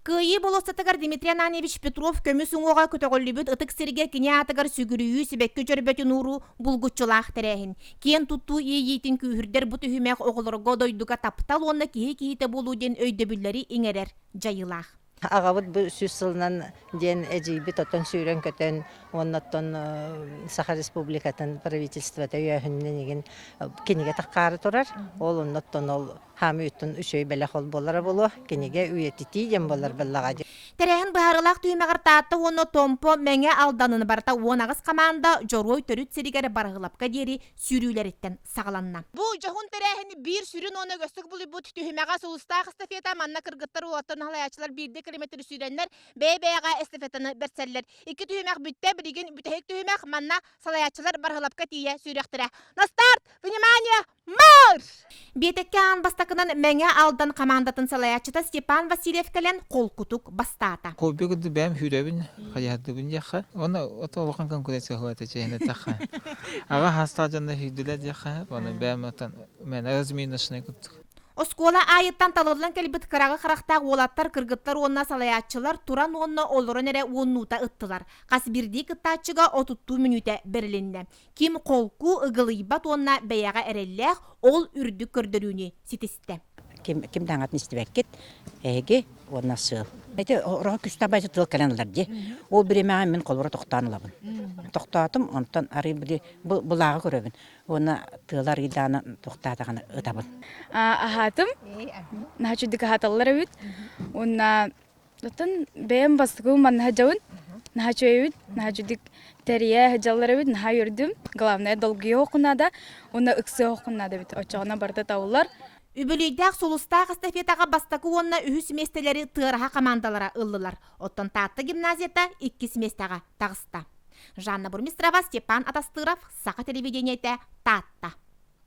Кыайыы болуоссатыгар Дмитрий Ананьевич Петров көмүс уҥуоҕа көтөҕүллүбүт ытык сиргэ кини аатыгар сүгүрүйүү сибэкки дьөрбөтүн ууруу булгуччулаах тэрээһин. Киэн туттуу иэйиитин күүһүрдэр бу түһүмэх оҕолорго дойдуга таптал уонна киһи киһитэ буолуу диэн өйдөбүллэри иҥэрэр дьайыылаах. Аҕабыт бу 100 сылынан диэн эдьиийбит оттон сүүрэн-көтөн уонна оттон Саха Республикатын правительствота өйөөһүнүнэн игин кинигэ таххаары турар. Ол онно оттон ол хаамыы үттэн үчүгэй бэлэх ол буолара буолуо. Кинигэ үйэтитии диэн буолар буоллаҕа дии. Тэрээһин быһаарыылаах түһүмэҕэр Таатта уонна Томпо, Мэҥэ Алданын барыта 18 хамаанда Дьоруой төрүт сиригэр Барыһылапка диэри сүүрүүлэриттэн саҕаланна. Бу дьоһун тэрээһини биир сүрүн уонна өстүк булуйбут түһүмэҕэ сулустаах эстафета манна кыргыттар уолаттар салайааччылар биирдэ километр сүүрэннэр бэйэ-бэйэҕэ эстафетаны бэрсэллэр. Икки түһүмэх бүттэ, билигин бүтэһик түһүмэх манна салайааччылар Барыһылапка тиийэ сүүрүөхтэрэ. На старт! Внимание! Марш! Биэтэккэ аан бастакынан Мэҥэ Алдан хамаандатын салайааччыта Степан Васильев кэлэн холкутук бастаата. Хобби курдук бэйэм сүүрэбин, хайаһардыбын диэххэ. Уонна ото улахан конкуренция суох чэһин эттэххэ. Аҕа хаастаах дьонно сүүрдүлэр диэххэ. Уонна бэйэм отон мэн разминочный курдук. Оскуола аайыттан талыллан кэлбит кыраҕы харахтаах уолаттар, кыргыттар уонна салайааччылар туран уонна олорон эрэ уоннуута ыттылар. Хас биирдии кыттааччыга отуттуу мүнүүтэ бэрилиннэ. Ким холку, ыгылыйбат уонна бэйэҕэ эрэллээх, ол үрдүк көрдөрүүнү ситистэ. Ким, ким даҥатын истибэккит, эһиги уонна сыал. Ити ороһо күстэ абайсы тыл кэлэн ылар дии. Ол бириэмэҕэ мин холобура тохтоон ылабын. Тохтоотум, онтон арый били былааҕы көрөбүн. Уонна тыала арыйдаана тохтоотаҕына ытабын. Аһаатым. Наһаа үчүгдүк аһаталлар эбит. Уонна Оттон бэйэм бастакы манна сылдьабын. Наһаа үчүгэйбит, наһаа үчүгдүк тэрийэ сылдьаллар эбит, наһаа үөрдүм. Главное долгуйа оһоххун наада уонна ыксыа оһоххун наада эбит. Оччоҕуна барыта табыллар. Үбүлүйдээх сулустаах эстафетаҕа бастакы уонна үһүс миэстэлэри Тыараһа хамаандалара ыллылар. Оттон Таатта гимназията иккис миэстэҕэ таҕыста. Жанна Бурмистрова, Степан Атастыров, Саха телевидениетэ, Таатта.